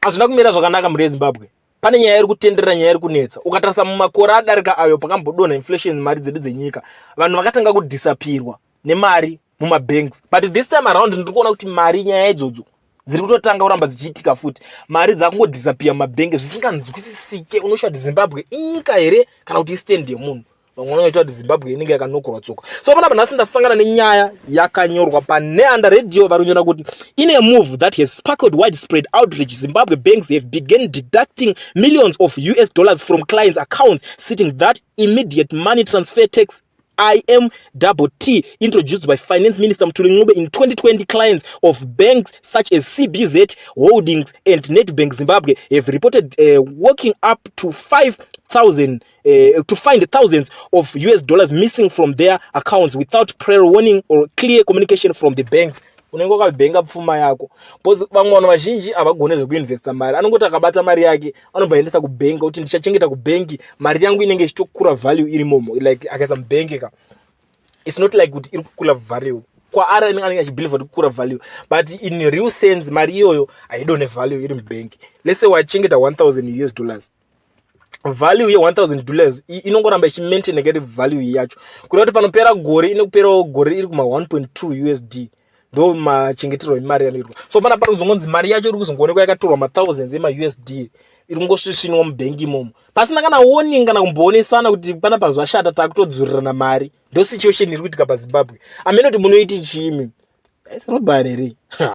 Hazvina kumira zvakanaka mhuri yeZimbabwe. Pane nyaya iri kutenderera, nyaya iri kunetsa. Ukatarisa mumakore adarika ayo pakambodonha inflation, mari dzedu dzenyika, vanhu vakatanga kudisapirwa nemari mumabanks. But this time around ndiri kuona kuti mari, nyaya idzodzo dziri kutotanga kuramba dzichiitika futi. Mari dzakungodisappear mumabhengi zvisinganzwisisike. Unoshuwa kuti Zimbabwe inyika here kana kuti istand yemunhu? Vamwe vanoita kuti Zimbabwe inenge yakanokorwa tsoka. So panapa nhasi ndasangana nenyaya yakanyorwa paNeanda Radio. Vari kunyora kuti, "In a move that has sparkled widespread outrage, Zimbabwe banks have begun deducting millions of US dollars from clients' accounts, citing that immediate money transfer tax, IMTT, introduced by Finance Minister Mthuli Ncube in 2020. Clients of banks such as CBZ Holdings and Nedbank Zimbabwe have reported waking up to 5,000 to find thousands of US dollars missing from their accounts without prior warning or clear communication from the banks." Unenge wakabhenga pfuma yako, because vamwe vanhu vazhinji havagone zvekuinvesta mari. Anongoti akabata mari yake, anobva aendesa kubhengi kuti ndichachengeta kubhengi, mari yangu inenge ichitokura value iri momo. Like akaisa mubhengi ka, it's not like kuti iri kukura value kwaari. Anenge achibelieva kuti kukura value, but in real sense mari iyoyo haidone value iri mubhengi. Let's say wachengeta 1000 US dollars, value ye1000 dollars inongoramba ichimaintain negative value yacho, kureva kuti panopera gore inoperawo gore iri kuma 1.2 USD. Ndo machengeterwo emari yanoitwa. So pana pari kuzongonzi mari yacho iri kuzongoonekwa yakatorwa, mathousands emaUSD iri kungosvisvinwa mubhengi imomo pasina kana warning kana kumboonesana kuti panapa zvashata, takutodzururana mari. Ndo situation iri kuitika paZimbabwe. Amene kuti munoiti chimi aisirobhari here?